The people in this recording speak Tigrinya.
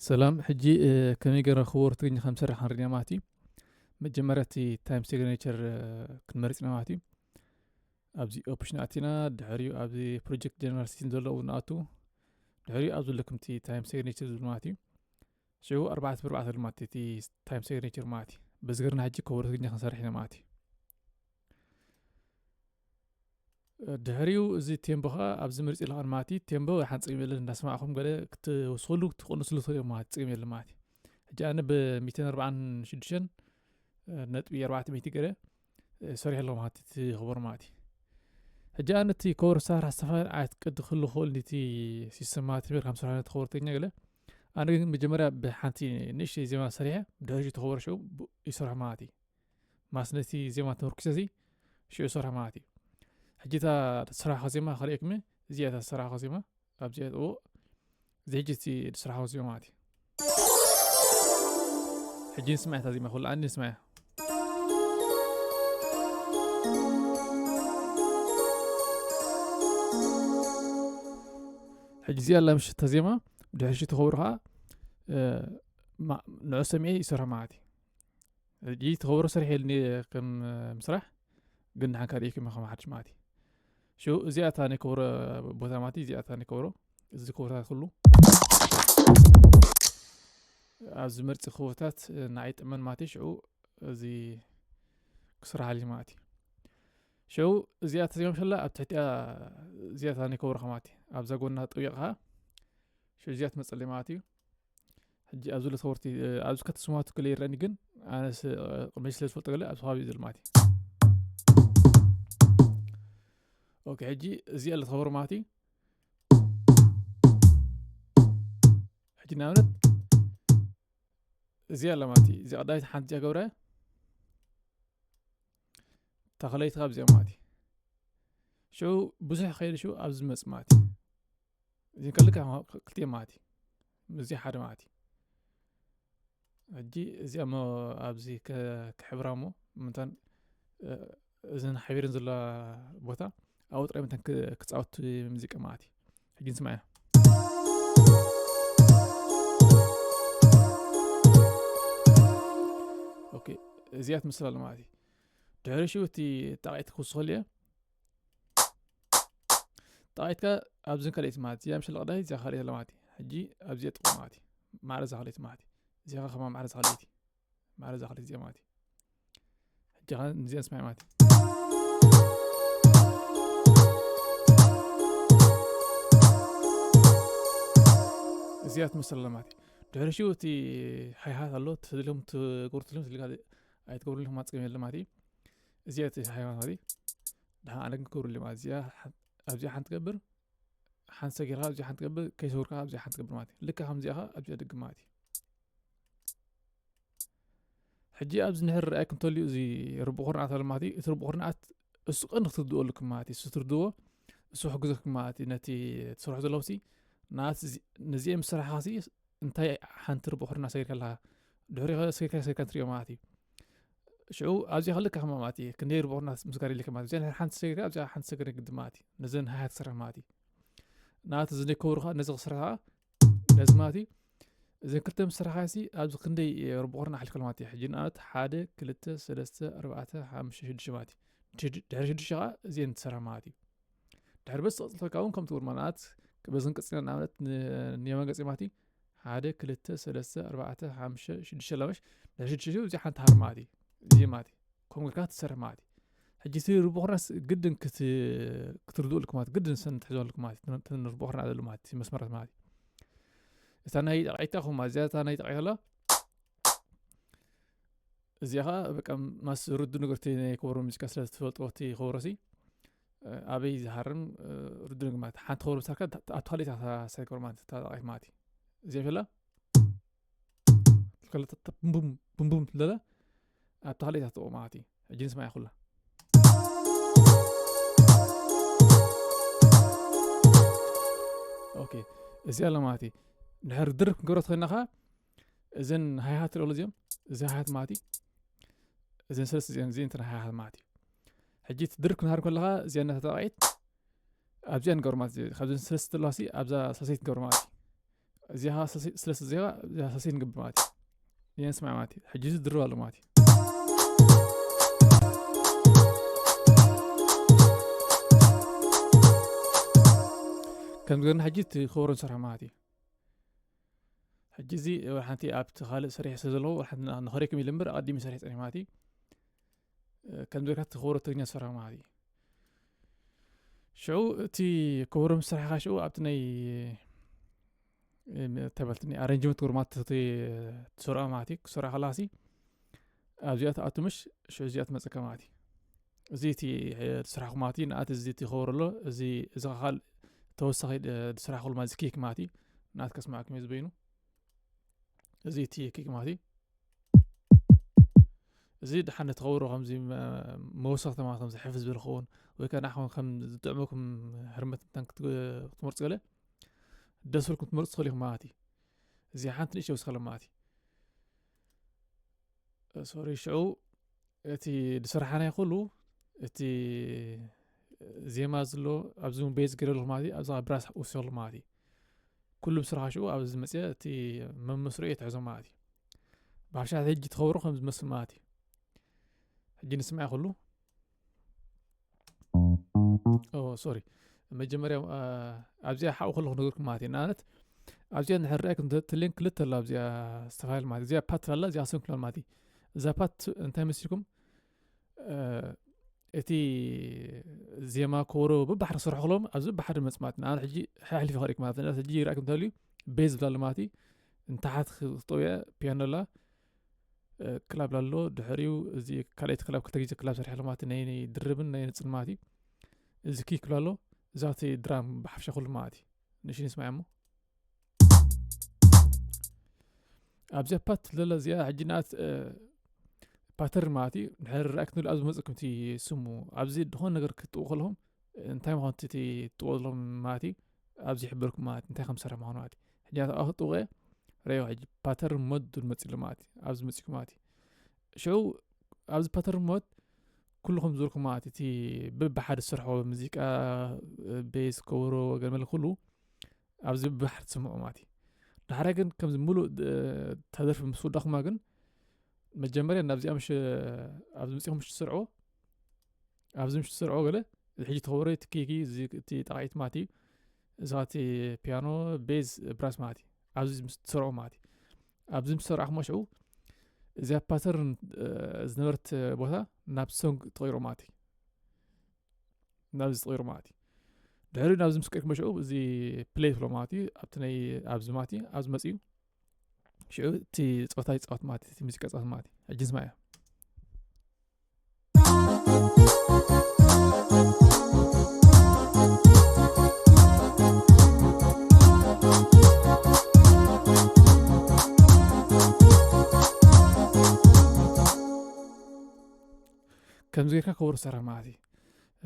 ሰላም። ሕጂ ከመይ ገይረ ክቦርድ ትግርኛ ከም ዝሰርሕ ክንርኢ ማለት እዩ። መጀመርያ እቲ ታይም ሲግኔቸር ክንመርጽ ኢና ማለት እዩ። ኣብዚ ኦፕሽን ኣቲና፣ ድሕሪኡ ኣብዚ ፕሮጀክት ጀነራል ሲቲን ዘሎ እውን ንኣቱ። ድሕሪኡ ኣብዚ ዘለኩም እቲ ታይም ሲግኔቸር ዝብል ማለት እዩ። ሽዑ ኣርባዕተ ብኣርባዕተ ማለት እቲ ታይም ሲግኔቸር ማለት እዩ። በዚ ገርና ሕጂ ክቦርድ ትግርኛ ክንሰርሕ ኢና ማለት እዩ። ድሕሪኡ እዚ ቴምቦ ከዓ ኣብዚ ምርጺ ኣለኹ ማለት እዩ። ቴምቦ ሓንጺ ይበለ እንዳሰማዕኹም ገለ ክትወስኹሉ ክትቕንስሉ ትኽእሉ ማለት ጸገም የለ ማለት እዩ። ሕጂ ኣነ ብ ሚእትን ኣርባዓን ሽዱሽተን ነጥቢ ኣርባዕተ ሚእቲ ገለ ሰሪሕ ኣለኹ ማለት እቲ ክቦርድ ማለት እዩ። ሕጂ ኣነ እቲ ክቦርድ ሰራሕ ዝተፋል ዓይነት ቅዲ ክህሉ ክኽእል እቲ ሲስተም ማለት እዩ። ከም ስራሕ ክቦርድ ትግርኛ ገለ ኣነ ግን መጀመርያ ብሓንቲ ንእሽተይ ዜማ ሰሪሐ ድሕሪ እቲ ክቦርድ ሽዑ ይሰርሖ ማለት እዩ። ማስ ነቲ ዜማ ተመርኩሰ እዚ ሽዑ ሰርሖ ማለት እዩ። ሕጂ እታ ዝሰራሕኹ ዜማ ከርእየኩም እየ። እዚኣ እታ ዝሰራሕኹ ዜማ ኣብዚኣ እዎ። እዚ ሕጂ እቲ ዝሰራሕኹ ዜማ ማለት እዩ። ሕጂ ንስማዕ እታ ዜማ ኩሉ ኣንዲ ንስማዕ። ሕጂ እዚኣ ኣላ ምሽ እታ ዜማ ድሕሪ ሽዑ ተኸብሩ ከዓ ንዑ ሰሚዐ ይሰርሖ ማለት እዩ። ሕጂ ተኸብሮ ሰሪሐ ኢልኒ ከም ምስራሕ ግን ንሓን ካልእ ከም ከም ሓድሽ ማለት እዩ። ሽዑ እዚኣ እታ ናይ ከበሮ ቦታ ማለት እዩ። እዚኣ እታ ናይ ከበሮ፣ እዚ ከበሮታት ኩሉ ኣብዚ መርጺ ከበሮታት ንዓይ ጥመን ማለት እዩ። ሽዑ እዚ ክስራሓሊ ማለት እዩ። ሽዑ እዚኣ እታ ዜማ ምሸላ ኣብ ትሕቲኣ እዚኣ እታ ናይ ከበሮ ማለት እዩ። ኣብዛ ጎና ጠዊቕኻ ሽዑ እዚኣ ትመጸለይ ማለት እዩ። ሕጂ ኣብዚ ለተወርቲ ኣብዚ ከተስማቱ ክለ ይረኒ ግን ኣነስ ቅድሚ ስለ ዝፈልጦ ገለ ኣብዚ ከባቢ እዩ ዘሎ ማለት እዩ። ኦኬ፣ ሕጂ እዚኣ ለተኸበሩ ማለት እዩ። ሕጂ ንኣብነት እዚኣ ኣላ ማለት እዩ። እዚ ቀዳይት ሓንቲ እዚኣ ገብረ ተኸለይት ካብ እዚኣ ማለት እዩ። ሽዑ ብዙሕ ከይደ ሽዑ ኣብዚ ዝመጽእ ማለት እዩ። እዚ ከልካ ክልቲኦም ማለት እዩ። እዚ ሓደ ማለት እዩ። ሕጂ እዚኣ እሞ ኣብዚ ከ- ክሕብራ እሞ ምንታን እዘን ሓቢረን ዘለዋ ቦታ ኣብኡ ጥራይ ምንታን ክ- ክጻወቱ ሙዚቃ ማለት እዩ። ሕጂ ንስማዕ ኢና። ኦኬ፣ እዚኣ ትመስል ኣለ ማለት እዩ። ድሕሪ ሽዑ እቲ ጣቂት ክውስኸሉ እየ። ጣቂትካ ኣብዝን ካልእቲ ማለት እዚኣ ምሸል ቀዳይ እዚኣ ካልእቲ ኣለ ማለት እዩ። ሕጂ ኣብዚኣ ጥቕሚ ማለት እዩ። ማዕረ እዛ ካልእቲ ማለት እዩ። እዚኣ ከማ ማዕረ እዛ ካልእቲ ማዕረ እዛ ካልእቲ እዚኣ ማለት እዩ። ሕጂ ኸ ንዚኣ ንስማዕ ማለት እዩ። እዚኣ ትመስል ኣለ ማለት እዩ። ድሕሪ ሽዑ እቲ ሃይሃት ኣሎ ትልም ትጎርትልም ትልጋ ኣይትገብሩልኩም ማፅገም የለ ማለት እዩ። እዚኣ እቲ ሃይሃት ማለት እዩ። ድሓ ኣነ ግን ክገብሩልኝ ማለት እዚኣ ኣብዚኣ ሓንቲ ትገብር ሓንቲ ሰጊርካ ኣብዚኣ ሓንቲ ትገብር ከይሰጉርካ ኣብዚኣ ሓንቲ ትገብር ማለት እዩ። ልካ ከምዚኣ ከ ኣብዚኣ ድግም ማለት እዩ። ሕጂ ኣብዚ ንሕር ርኣይ ክንተልዩ እዚ ርቡዕ ኩርናዓት ኣሎ ማለት እዩ። እቲ ርቡዕ ኩርናዓት እሱ ቀንዲ ክትርድኦ ኣለኩም ማለት እዩ። እሱ ትርድዎ እሱ ሕግዘኩም ማለት እዩ። ነቲ ትሰርሑ ዘለኹም ሲ ንኣት ነዚኤ ምስ ሰራሕኻ ሲ እንታይ ሓንቲ ርቡዕ ኩርናዕ ሰጊርካ ኣለኻ ድሕሪ ሰጊርካ ሰጊርካ ትሪኦ ማለት እዩ። ሽዑ ኣብዚኣ ክልካ ከማ ማለት እዩ። ክንደይ ርቡዕ ኩርናዕ ምስጋር ኢልካ ማለት እዩ። ኣብዚኣ ሓንቲ ሰጊርካ ኣብዚኣ ሓንቲ ሰገር ግዲ ማለት እዩ። ነዘን ሃያ ትሰርሕ ማለት እዩ። ንኣት እዚ ከብሩኻ ነዚ ክሰርሕ ከዓ ነዚ ማለት እዩ። እዘን ክልተ ምስ ሰራሕካ ሲ ኣብዚ ክንደይ ርቡዕ ኩርናዕ ሓሊፍካ ማለት እዩ። ሕጂ ንኣብነት ሓደ ክልተ ሰለስተ ኣርባዕተ ሓሙሽተ ሽዱሽተ ማለት እዩ። ድሕሪ ሽዱሽተ ከዓ እዚኤን ትሰርሕ ማለት እዩ። ድሕሪ በዚ ዝቐፅልካ እውን ከም ትገብር ማለት በዝን ቅፅና ንኣብነት ንየማን ገፂ ማለት እዩ። ሓደ ክልተ ሰለስተ ኣርባዕተ ሓሙሽተ ሽዱሽተ ለመሽ ድሕሪ ሽዱሽተ እዚ ሓንቲ ሃር ማለት እዩ። እዚ ማለት እዩ። ከምኡ ጌርካ ትሰርሕ ማለት እዩ። ሕጂ እቲ ርቡዕ ኩርናስ ግድን ክት- ክትርድኡ ልኩም ማለት ግድን ሰን ትሕዞ ልኩም ማለት እዩ። እተን ርቡዕ ኩርና ዘሎ ማለት እዩ። መስመራት ማለት እዩ። እታ ናይ ጠቃይታ ኹማ እዚኣ እታ ናይ ጠቃይታ እዚኣ ኸዓ በቃ ማስ ርዱ ነገር እቲ ናይ ከበሮ ሙዚቃ ስለ ትፈልጥዎ እቲ ከበሮ ሲ ኣበይ ዝሃርም ርዱ ነገር ማለት ሓንቲ ከበሮ ምሳልካ ኣብቲ ካልእ እታ ሳይኮር ማለት እታ ጠቃይት ማለት እዩ። እዚኣ ፈላ ክልተ ቡምቡም ቡምቡም ለለ ኣብቲ ካልእ እታ ትጥቕሞ ማለት እዩ። ሕጂ ንስማያ ኩላ ኦኬ። እዚ ኣለ ማለት እዩ። ድሕር ድርብ ክንገብሮ ተኸና ኸዓ እዘን ሃይሃት ትርእሉ እዚኦም እዚ ሃይሃት ማለት እዩ። እዘን ሰለስተ እዚኦም እዚ እንትን ሃይሃት ማለት እዩ። ሕጂ እቲ ድርብ ክንሃር ከለኻ እዚኣ እናተጠቃዒት ኣብዚኣ ንገብር ማለት እዩ። ካብዘን ሰለስተ ኣለዋ ሲ ኣብዛ ሰሰይት ንገብር ማለት እዩ። እዚኣ ኸዓ ሰሲ-፣ ስለስቲ እዚኣ፣ እዚኣ ሰሲ ንገብር ማለት እዩ። እዚኣ ንስማዕ ማለት እዩ። ሕጂ እዚ ድርብ ኣሎ ማለት እዩ። ከምዚ ገርና ሕጂ እቲ ከበሮ ንሰርሖ ማለት እዩ። ሕጂ እዚ ወላ ሓንቲ ኣብቲ ካልእ ሰሪሐ ስለ ዘለኹ፣ ወላ ሓንቲ ን-፣ ንኸሪኩም ኢለ እምበር ኣቐዲሙ ሰሪሐ ጸኒሐ ማለት እዩ። እ፣ ከምዚ ገርካ እቲ ከበሮ ትግርኛ ንሰርሖ ማለት እዩ። ሽዑ እቲ ከበሮ ምስ ሰራሕካ ሽዑ ኣብቲ ናይ፣ እ፣ እንታይ በልትኒ፣ ኣረንጅመንት ትገብሮ ማለት እቲ ትሰርዖ ማለት እዩ። ክሰርዖ ከለኻሲ ኣብዚኣ ትኣቱ ምሽ፣ ሽዑ እዚኣ ትመጸካ ማለት እዩ። እዚ እቲ፣ እ፣ ትስራሕኩ ማለት እዩ። ንኣት እዚ እቲ ከበሮ ኣሎ፣ እዚ፣ እዚ ኸዓ ተወሳኺ፣ እ፣ ዝስራሕኩሉ ማለት እዚ ኪክ ማለት እዩ። ንኣት ከስማዕኩም እየ ዝበይኑ። እዚ እቲ ኪክ ማለት እዩ። እዚ ደሓን ነቲ ከበሮ ከምዚ መ-፣ መወሰኽቲ ማለት ከምዚ ሕፍ ዝብል ክኸውን፣ ወይ ከኣ ንዓኹም ከም ዝጥዕመኩም ህርመት መታን ክት-፣ ክትመርጹ ገለ ደስ ዝብለኩም ክትመርጹ ትኽእሉ ኢኹም ማለት እዩ። እዚ ሓንቲ ንእሽተይ ወስኸለ ማለት እዩ። እ፣ ሶሪ፣ ሽዑ እቲ ዝሰራሕናዮ ኩሉ፣ እቲ ዜማ ዘሎ ኣብዚ እውን ቤዝ ገይረ ኣለኹ ማለት እዩ፣ ኣብዛ ብራስ ወሲኸ ኣለኹ ማለት እዩ። ኩሉ ብስራሓ ሽዑ ኣብዚ መፅአ እቲ መመስርኡ እየ ትሕዞ ማለት እዩ። ብሓፈሻ ሕጂ እቲ ከበሮ ከም ዝመስል ማለት እዩ። ሕጂ ንስምዐ ኩሉ። ኦ፣ ሶሪ። መጀመርያ፣ አ፣ ኣብዚኣ ሓኡ ከለኹ ነገርኩም ማለት እዩ። ንኣብነት፣ ኣብዚኣ እንድሕር ርኣይኩም እንተ-፣ ትልየን ክልተ ኣላ ኣብዚኣ ዝተፋላለየ ማለት እዩ። እዚኣ ፓት ኣላ፣ እዚኣ ሰንኩላ ማለት እዩ። እዛ ፓት እንታይ መሲልኩም? እ፣ እቲ ዜማ ከበሮ በብሓደ ክሰርሑ ከለዎም ኣብዚ በብሓደ መጽ ማለት እዩ። ንኣብነት ሕጂ ሓሕሊፈ ከርእየኩም ማለት እዩ። ሕጂ ርኣይኩም እንተልዩ ቤዝ ዝብላ ኣሎ ማለት እዩ። ንታሕት ክጠውየ ፒያኖ ኣላ፣ እ፣ ክላብ ኣሎ። ድሕሪኡ እዚ ካልኣይቲ ክላብ ክልተ ግዜ ክላብ ሰሪሐ ኣሎ ማለት እዩ። ናይ፣ ናይ ድርብን ናይ ንጽን ማለት እዩ። እዚ ኪክ ኣሎ። እዛ እቲ ድራም ብሓፈሻ ኩሉ ማለት እዩ። ንእሽተይ ንስማዕ እሞ። ኣብዚኣ ፓት ለላ እዚኣ ሕጂ ንኣት፣ እ፣ ፓተርን ማለት እዩ። ድሕሪ ርኣይ ክንብል ኣብዚ መጽእኩም እቲ ስሙ። ኣብዚ ድኾነ ነገር ክትጥኡ ከለኹም እንታይ ምዃኑ እቲ ትጥዎ ዘለኹም ማለት እዩ። ኣብዚ ይሕበርኩም ማለት እዩ። እንታይ ከም ዝሰርሕ ምዃኑ ማለት እዩ። ሕጂ ንኣት ኣብኣ ክትጥዎ እየ። ረእዮ ሕጂ ፓተርን ሞድ ዝብል መጽእ ኣሎ ማለት እዩ። ኣብዚ መጽእኩም ማለት እዩ። ሽዑ ኣብዚ ፓተርን ሞድ ኩልኹም ዝበልኩም ማለት እዩ። እቲ በብሓደ ዝሰርሖ ሙዚቃ፣ ቤዝ፣ ከበሮ፣ ገለ መለ ኩሉ ኣብዚ ብባሕሪ ትስምዑ ማለት እዩ። ዳሕራይ ግን ከምዚ ሙሉእ፣ እ፣ ተደርፊ ምስ ወዳኹማ ግን መጀመርያ ናብዚኣ ምሽ-፣ ኣብዚ መጺኹም ምሽ ትሰርዕዎ፣ ኣብዚ ምሽ ትሰርዕዎ ገለ፣ እዚ ሕጂ ተኸበሮ እቲ ኪኪ፣ እዚ እቲ ጣቕዒት ማለት እዩ። እዚ እቲ ፒያኖ፣ ቤዝ፣ ብራስ ማለት እዩ። ኣብዚ ምስ ትሰርዕዎ ማለት እዩ። ኣብዚ ምስ ትሰርዕኹም ሽዑ እዚኣ ፓተርን፣ እ፣ ዝነበረት ቦታ ናብ ሶንግ ተቐይሮ ማለት እዩ። ናብዚ ተቐይሩ ማለት እዩ። ድሕሪ ናብዚ ምስ ቀድኩም ሽዑ እዚ ፕሌይ ትብሎ ማለት እዩ። ኣብቲ ናይ ኣብዚ ማለት እዩ፣ ኣብዚ መፅኡ ሽዑ እቲ ፀወታ ይፃወት ማለት እዩ፣ እቲ ሙዚቃ ይፃወት ማለት እዩ። ሕጂ ንስማዕ እያ። ከምዚ ጌርካ ከበሮ ትሰርሕ ማለት እዩ።